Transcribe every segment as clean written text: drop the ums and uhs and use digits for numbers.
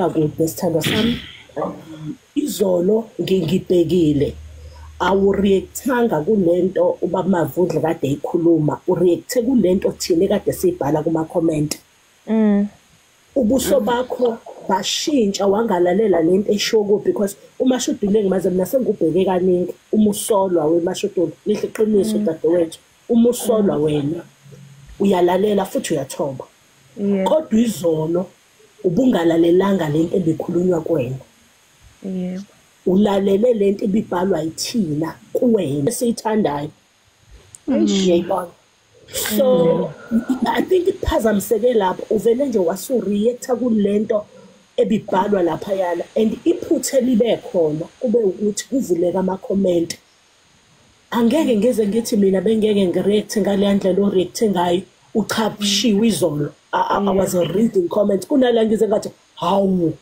Kude, sithandwa sami. Izolo ngibhekile, awureactanga kulento ubaba Mavundla kade eyikhuluma, ureacte kulento thina kade siyibhala kuma-comment. Ubuso bakho bashintsha, wangalalela lento eshiwo kubi, because uMashudule ngimaze mina sengubheke kaningi. Uma usolwa weMashudule, lihle iqiniso, dadewethu, uma usolwa wena uyalalela futhi uyathoba. Kodwa izolo ubungalalelanga lento ebikhulunywa kuwena. Ulalele lento ibibhalwa yithina kuwena esiyithandayo, uyayibona? So I think iphazamiseke lapho, uvele nje wasureacta kulento ebibhalwa laphayana, and iphutha libe khona kube ukuthi kuvuleka ama-comment. Angeke ngize ngithi mina bengeke ngireact ngaleya ndlela oreact ngayo. Uchapshiwe izolo. I was reading comments, kunala ngize ngathi, "Hawu,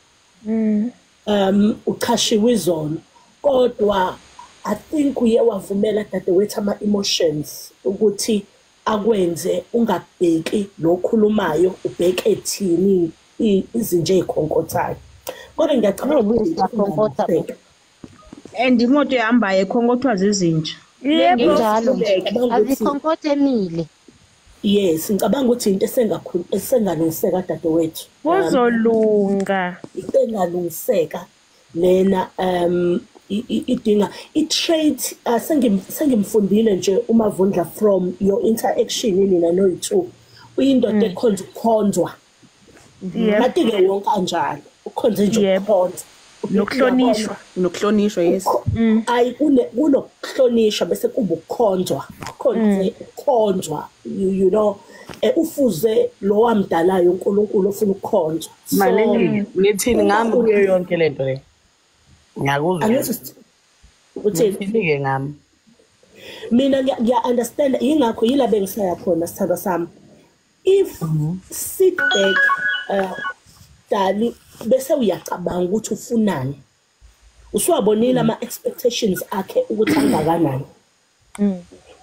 uchashiwe izolo." Kodwa I think uye wavumela, dadewethu, ama-emotions ukuthi akwenze ungabheki lokhulumayo, ubheke thini, izinto ey'khonkothayo. Kodwa ngiyacabanga Buye ukuthi siyakhonkotha. And imoto ehambayo ekhonkothwa zizinja. Injalo nje. Ngicabanga ukuthi Azikhonkothe emile. Yes, ngicabanga ukuthi into esengalungiseka, dadewethu. Kuzolunga. Into engalungiseka lena, idinga i-trait. Sengimfundile nje uMavundla from your interaction nina noyi-two. Uyindoda ekhonza ukukhonzwa. Kanti-ke wonke anjalo, ukhonze nje ukukhonza. Nokuhlonishwa. Nokuhlonishwa, yes. Ayi, kunokuhlonishwa bese kuba ukukhonzwa, ukhonze ukukhonzwa, ufuze lo wamdalayo uNkulunkulu ofuna ukukhonzwa. So Manini ngithini ngami kuyo yonke lento le? Ngiyakuzwa. Angithi uthini? Ngithini-ke ngami? Mina ngiya-understand, yingakho yila bengisaya khona, sithandwa sami. If sit back, dali, bese uyacabanga ukuthi ufunani, usuwabonile ama-expectations akhe ukuthi angakanani,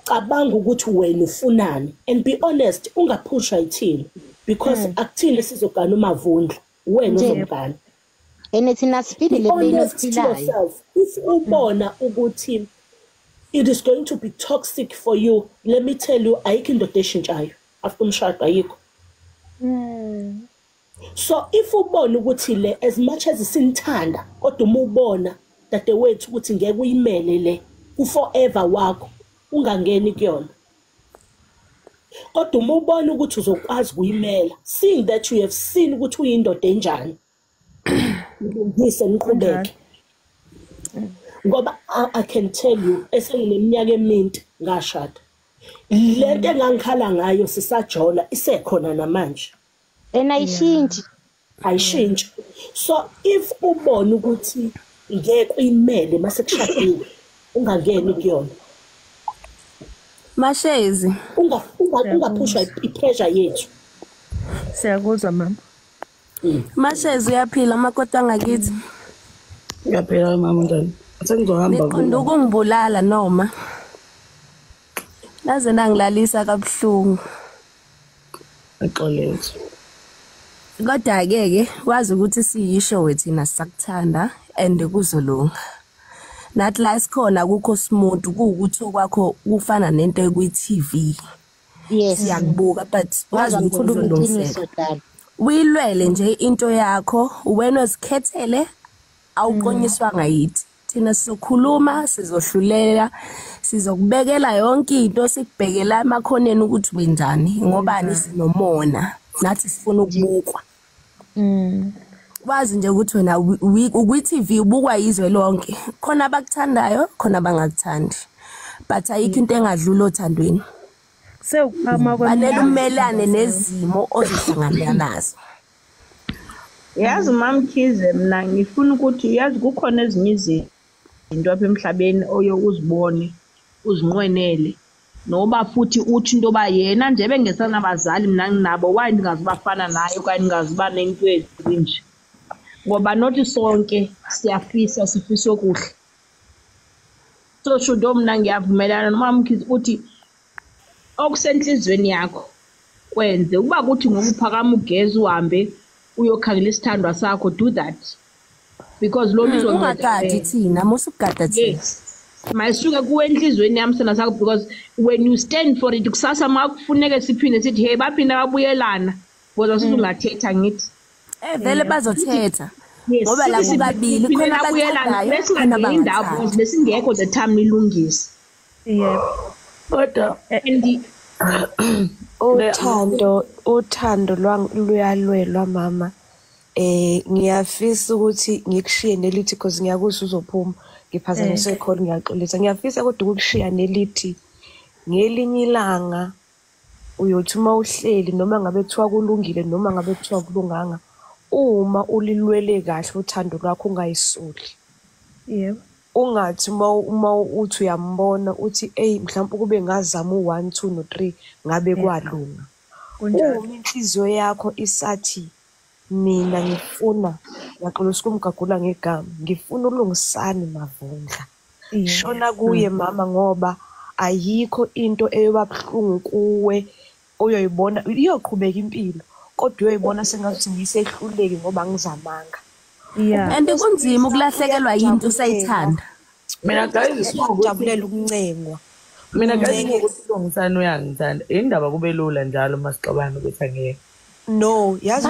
cabanga ukuthi wena ufunani and be honest, ungaphushwa yithini, because akuthini sizogana uMavundla, wena Nje. uzomgana. And thina sifile Be le pain honest to osiphilayo. yourself. If ubona ukuthi it is going to be toxic for you, let me tell you, ayikho indoda eshintshayo after umshado, ayikho. So if ubona ukuthi le, as much as sinithanda, kodwa uma ubona, dadewethu, ukuthi ngeke uyimele le ku-forever wakho, ungangeni kuyona. Kodwa uma ubona ukuthi uzokwazi ukuyimela, seeing that you have seen ukuthi uyindoda enjani, nilungise, niqhubeke, ngoba I can tell you, esengineminyaka eminti ngashada, lento engangikhala ngayo sisajola isekhona namanje. And ayishintshi. Ayishintshi. So if ubona ukuthi ngeke uyimele mase kushadiwe, ungangeni kuyona. Mashezi. Ungaphushwa i-pressure yethu. Siyakuzwa, mama. Mashezi, uyaphila makoti angakithi? Uyaphila, mama ntwana. Sengizohamba. Niqonda ukungibulala noma naze nangilalisa kabuhlungu. Axoletse. Kodwa-ke ke wazi ukuthi siyisho wethina sisakuthanda and kuzolunga. Nathi la esikhona kukho smooth, kuwukuthi okwakho kufana nento ekwi-TV. Siyakubuka, but wazi ukuthi Wakhuluma kuzolungiseka. iqiniso, dala. Uyilwele nje into yakho, wena ozikhethele, awuqonyiswanga yithi. Thina sizokhuluma, sizohlulela, sizokubekela yonke into, sikubhekela emakhoneni ukuthi wenzani, ngobani, sinomona nathi, sifuna ukubukwa. Wazi nje ukuthi wena ukwi-TV, ubukwa yizwe lonke, khona abakuthandayo, khona abangakuthandi, but ayikho into engadlula othandweni. Sewukuphakama. Fanele umelane nezimo ozohlangana nazo. Yazi, MaMkhize, mina ngifuna ukuthi, yazi, kukhona ezinye izinto apha emhlabeni oye uzibone uzinqwenele, noba futhi uthi into yoba yena nje bengesanabazali, mna nginabo, why ndingazubafana naye okanye ndingazuba nento ezinje? Ngoba nothi sonke siyafisa, sifisa okuhle. So shudo, mna ngiyavumelana noMaMkhize uthi okusenhliziyweni yakho kwenze, ukuba kuthi ngoba uphakama ugeze uhambe. uyokhangela isithandwa sakho, do that. Because lo nto ungagadi thina, musugada thina. Mayisuke kuwe enhliziyweni yami sona sakho, because when you stand for it kusasa makufuneke siphinde sithi hey baphinda babuyelana, because sisungathetha ngithi vele bazothetha. Ngoba la kubabili khona abathandayo khona abangathandayo, besingekho the time nilungise. Yebo. Kodwa uthando luyalwelwa mama. Ngiyafisa ukuthi ngikushiye nelithi because ngiyakuzwa uzophuma ngiphazanyiswe khona, ngiyaxolisa. Ngiyafisa kodwa ukukushiya nelithi ngelinye ilanga uyothi uma uhleli noma ngabe kuthiwa kulungile noma ngabe kuthiwa kulunganga, uma ulilwele kahle uthando lwakho ungayisoli. Yebo. Ungathi uma uthi uyambona uthi ey mhlawumbe kube ngazama u1 2 no 3 ngabe kwalunga. Uma inhliziyo yakho isathi mina ngifuna, ngiyaxolisa ukumgagula ngegama, ngifuna uLungisani Mavundla, shona kuye mama, ngoba ayikho into eyoba buhlungu kuwe oyoyibona iyoqhubeka impilo, kodwa uyoyibona sengathi ngisehluleki ngoba ngizamanga. Yeah. And kunzima ukulahlekelwa yinto usayithanda. Mina guys ngijabulela ukuncengwa. Mina guys ukuthi uLungisani uyangithanda. Indaba kube lula njalo masixabana ukuthi angeke. No, yazi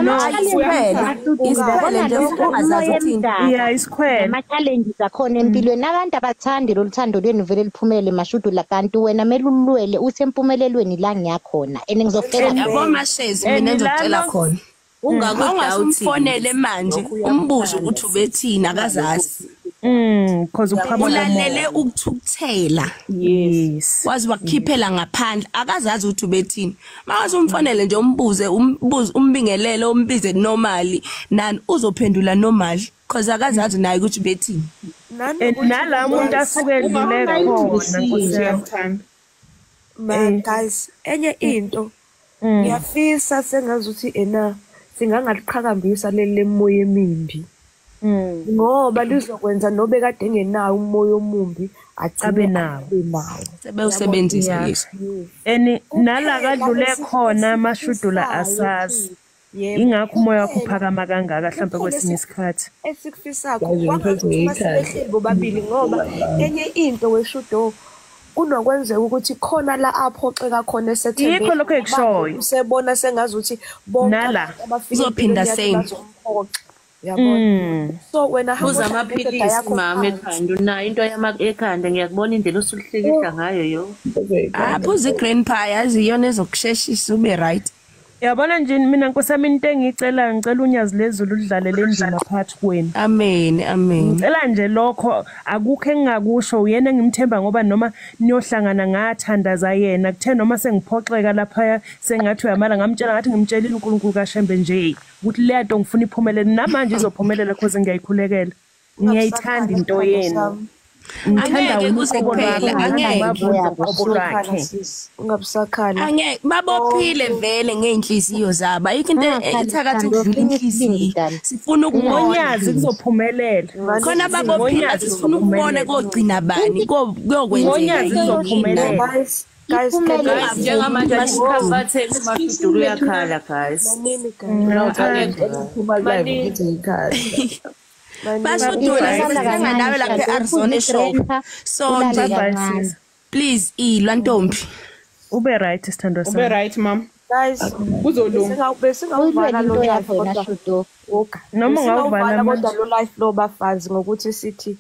isikhwele nje ungazazi uthini. Yeah, isikhwele. Ama challenges akhona empilweni, abantu abathandi lolu thando lwenu vele liphumele Mashudula, kanti wena mele ulwele usempumelelweni la ngiyakhona. And ngizofela yabo Mashezi, mina ngizocela khona. Ungakumfonele manje umbuzo ukuthi ubethini akazazi. Because ulalele ukuthukuthela. Yes. Wazi wakukhiphela ngaphandle akazazi ukuthi ubethini. Makaze umfonele nje umbuze umbingelele umbize normally nani uzophendula normally because akazazi naye ukuthi ubethini. Nala umuntu asuke edlule khona Nkosi. Ma guys, enye into ngiyafisa sengazuthi ena singangaliqhakambisa leli lemoya emimbi. Ngoba lizokwenza nobe kade engenawo umoya omumbi abe nawo. Sebewusebenzisa leso. Eni nala kadlule khona Mashudula asazi. Ingakho umoya wakho uphakama kangaka mhlawumbe kwesinye isikhathi. Esikufisakho kwangathi masibehleli bobabili, ngoba enye into weshudo kunokwenzeka ukuthi khona la aphoxeka khona esethembe. Yikho lokho ekushoyo. Usebona sengazuthi bonke abafika uzophinda same. Yabona. So wena hamba amaphilisi mama ekhanda unayo into ekhanda, ngiyakubona indlela osuhlikihla ngayo yo. Aphuza i-green pie yazi iyona ezokusheshisa ube right. Yabona nje mina Nkosi yami into engiyicela, ngicela uNyazi lezulu ludlale le ndima phakathi kwenu. Amen, amen. Ngicela nje lokho, akukho engingakusho, uyena engimthemba ngoba noma niyohlangana ngathandaza yena. Kuthe noma sengiphoxeka lapha sengathi uyamala, ngamtshela ngathi ngimtshelile uNkulunkulu kaShembe nje ukuthi le nto ngifuna iphumelele, namanje izophumelela cause ngiyayikhulekela. Ngiyayithanda into yenu. Angeke kuze kuphele, angeke ungabusakhala. Angeke babophile vele ngeenhliziyo zabo. Ayikho into ethakathi ukudlula inhliziyo. Sifuna ukubona Ngonyazi kuzophumelela. Khona babophile, sifuna ukubona kogcina bani kuyokwenzeka. Ngonyazi kuzophumelela. Guys, njengamanje asikhafatheni Mashudula uyakhala guys. Mashudula sesihlangana nawe lapha e-Arizona shop. So nje please ilwa ntombi. Ube right sithandwa sami. Ube right mom. Guys, kuzolunga. Besingawuvala lo life kodwa. Noma ungawuvala kodwa lo life lo bafazi ngokuthi sithi